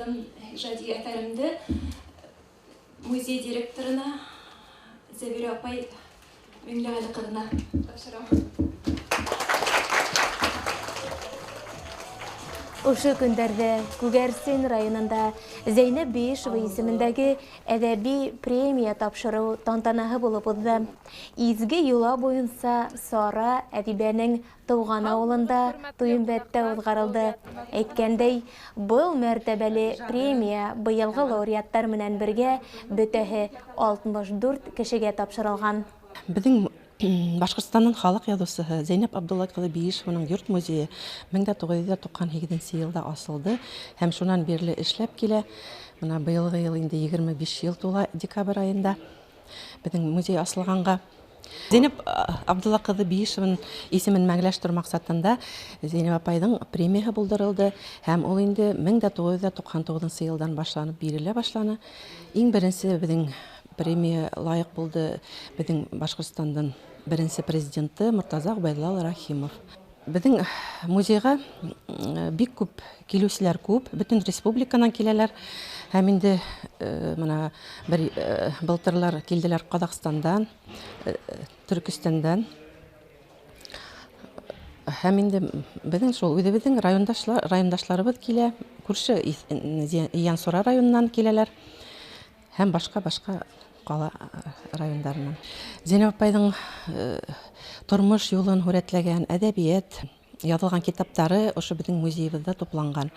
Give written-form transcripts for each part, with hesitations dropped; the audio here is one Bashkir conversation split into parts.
Ижадым, ижади әҫәремде музей директорына Зәбирә апай Миңлеғәле ҡыҙына тапшырам. Ошо көндәрҙә Күгәрсен районында Зәйнәб Биишева исемендәге әҙәби премия тапшырыу тантанаһы булып уҙҙы. Изге йола буйынса сара әҙибәнең тыуған ауылында Туйымбәттә уҙғарылды. Әйткәндәй, был мәртәбәле премия быйылғы лауреаттар менән бергә бөтәһе 64 кешегә тапшырылған. Беҙҙең Башҡортостандың халыҡ яҙыусыһы Зәйнәб Абдулла ҡыҙы Биишеваның йорт музейы 1998 йылда асылды һәм шунан бирле эшләп килә. Бына быйылғы йыл инде 25 йыл тула декабрь айында беҙҙең музей асылғанға. Зәйнәб Абдулла ҡыҙы Биишеваның исемен мәңгеләштереү маҡсатында Зәйнәб апайҙың премияһы булдырылды һәм ул инде 1999 йылдан башланып бирелә башланы. Иң беренсе беҙҙең премия лайыҡ булды беҙҙең Башҡортостандың беренсе президенты Мортаза Ғөбәйҙулла Рәхимов. Беҙҙең музейға бик күп килеүселәр күп, бөтөн республиканан киләләр. Һәм инде бына бер былтырлар килделәр Ҡаҙағстандан, Төркөстандан. Һәм инде беҙҙең шул үҙебеҙҙең райондашларыбыҙ килә, күрше Ейәнсура районынан киләләр һәм башҡа-башҡа ҡала райондарынан. Зәйнәб апайҙың тормош юлын һүрәтләгән әҙәбиәт, яҙылған китаптары ошо беҙҙең музейыбыҙҙа тупланған.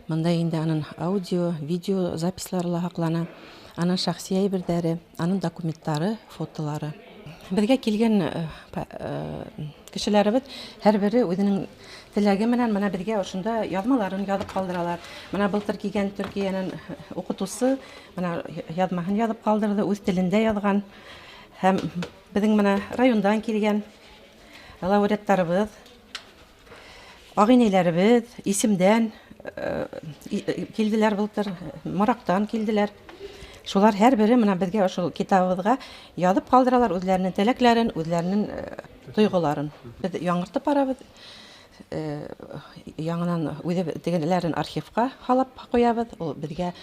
Бында инде аның аудио, видео записьлары ла һаҡлана, аның шәхси әйберҙәре, аның документтары, фотолары. Беҙгә килгән кешеләребеҙ һәр бере үҙенең теләге менән бына беҙгә ошонда яҙмаларын яҙып ҡалдыралар. Бына былтыр килгән Төркиәнән уҡытыусы бына яҙмаһын яҙып ҡалдырҙы, үҙ телендә яҙған. Һәм беҙҙең бына райондан килгән лауреаттарыбыҙ, ағинәйләребеҙ Исемдән килделәр былтыр, Мораҡтан килделәр. Шулар һәр бере бына беҙгә ошо китабыбыҙға яҙып ҡалдыралар үҙләренең теләкләрен, үҙләренең тойғоларын. Беҙ яңыртып барабыҙ, яңынан үҙе тегеләрен архивҡа һалып ҡуябыҙ. Ул беҙгә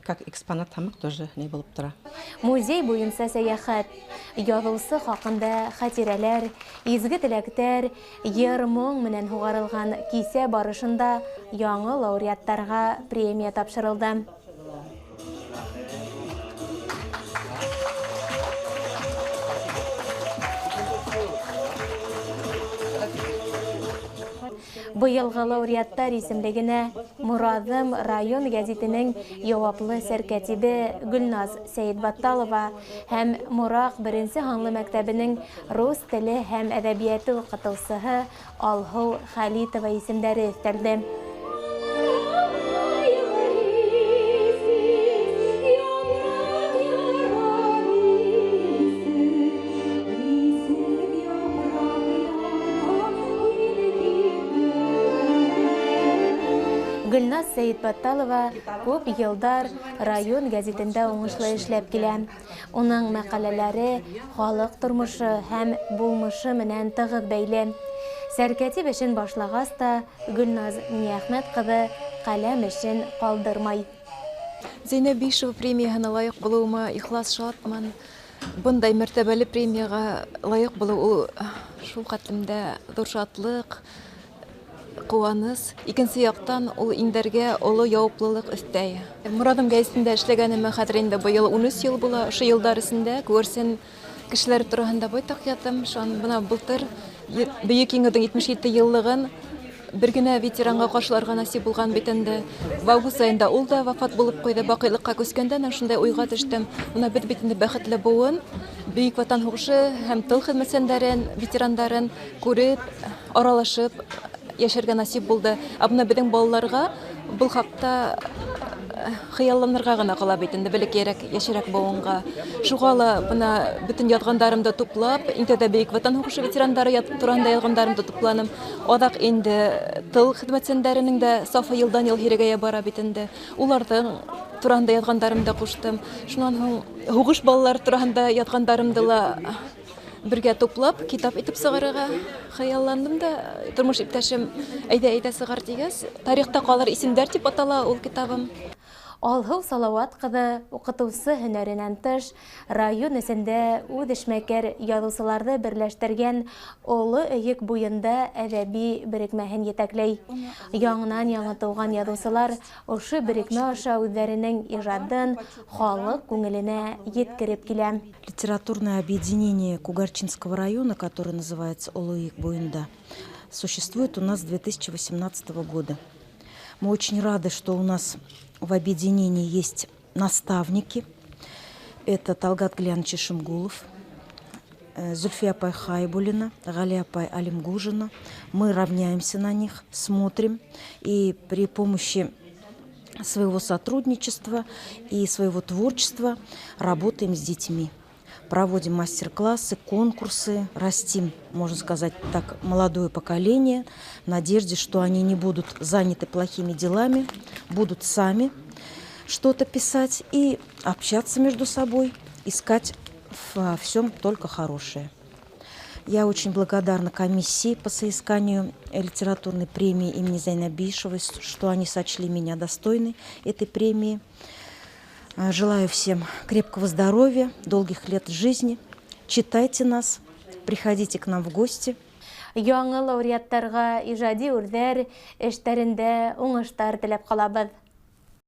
как экспонат һымаҡ тоже ни булып тора. Музей буйынса сәйәхәт, яҙыусы хаҡында хәтирәләр, изге теләктәр, йыр-моң менән һуғарылған кисә барышында яңы лауреаттарға премия тапшырылды. Быйылғы лауреаттар исемлегенә Мураҙым район гәзитенең яуаплы сәркәтибе Гөлназ Сәйетбатталова һәм Мораҡ беренсе һанлы мәктәбенең рус теле һәм әҙәбиәте уҡытыусыһы Алһыу Хәлитова исемдәре өҫтәлде. Гөлназ Сәйетбатталова күп йылдар район гәзитендә уңышлы эшләп килә. Уның мәҡәләләре халыҡ тормошо һәм булмышы менән тығыҙ бәйле. Сәркәтип эшен башлағас та Гөлназ Миниәхмәт ҡыҙы ҡәләм эшен ҡалдырмай. Зәйнәб Биишева премияһына лайыҡ булыуыма ихлас шатмын. Бындай мәртәбәле премияға лайыҡ булыу ул шул хәтлем дә ҙур шатлыҡ, ҡыуаныс. Икенсе яҡтан ул индәргә оло яуаплылыҡ өҫтәй. Мураҙым гәзитендә эшләгәнемә хәҙер инде быйыл 13 йыл була. Ошо йылдар эсендә Күгәрсен кешеләре тураһында байтаҡ яҙҙым. Шунан бына былтыр Бөйөк Еңеүҙең 77 йыллығын бер генә ветеранға ҡаршыларға насип булған бит инде. Август айында ул да вафат булып ҡуйҙы. Баҡыйлыҡҡа күскәндә шундай уйға төштөм. Бына беҙ бит инде бәхетле быуын, Бөйөк Ватан һуғышы һәм тыл хеҙмәтсәндәрен, ветерандарын күреп, аралашып йәшәргә насип булды. Ә бына беҙҙең балаларға был хаҡта хыялланырға ғына ҡала бит инде, бәләкәйерәк, йәшерәк быуынға. Шуға ла бына бөтөн яҙғандарымды туплап, иң тәүҙә Бөйөк Ватан һуғышы ветерандары тураһында яҙғандарымды тупланым. Аҙаҡ инде тыл хеҙмәтсәндәренең дә сафы йылдан йыл һирәгәйә бара бит инде. Уларҙың тураһында яҙғандарымды ҡуштым. Шунан һуң һуғыш балалары тураһында яҙғандарымды ла Бергә туплап, китап итеп сығарырға хыялландым да, тормош иптәшем әйҙә, әйҙә сығар тигәс, «Тарихта ҡалыр исемдәр» тип атала ул китабым. Алһыу Салауат ҡыҙы уҡытыусы һөнәренән тыш район эсендә үҙ эшмәкәр яҙыусыларҙы берләштергән «Оло Өйөк буйында» әҙәби берекмәһен етәкләй. Яңынан яңы тыуған яҙыусылар ошо берекмә аша үҙҙәренең ижадын халыҡ күңеленә еткереп килә. Литературное объединение Кугарчинского района, которое называется «Оло Өйөк буйында», существует у нас с 2018 года. Мы очень рады, что у нас в объединении есть наставники. Это Талгат Глянович Шимгулов, Зульфия апай Хайбулина, Галия апай Алимгужина. Мы равняемся на них, смотрим и при помощи своего сотрудничества и своего творчества работаем с детьми. Проводим мастер-классы, конкурсы, растим, можно сказать так, молодое поколение в надежде, что они не будут заняты плохими делами, будут сами что-то писать и общаться между собой, искать во всем только хорошее. Я очень благодарна комиссии по соисканию литературной премии имени Зайнаб Биишевой, что они сочли меня достойной этой премии. Желаю всем крепкого здоровья, долгих лет жизни. Читайте нас, приходите к нам в гости. Яңы лауреаттарға ижади үрҙәр, эштәрендә уңыштар теләп ҡалабыҙ.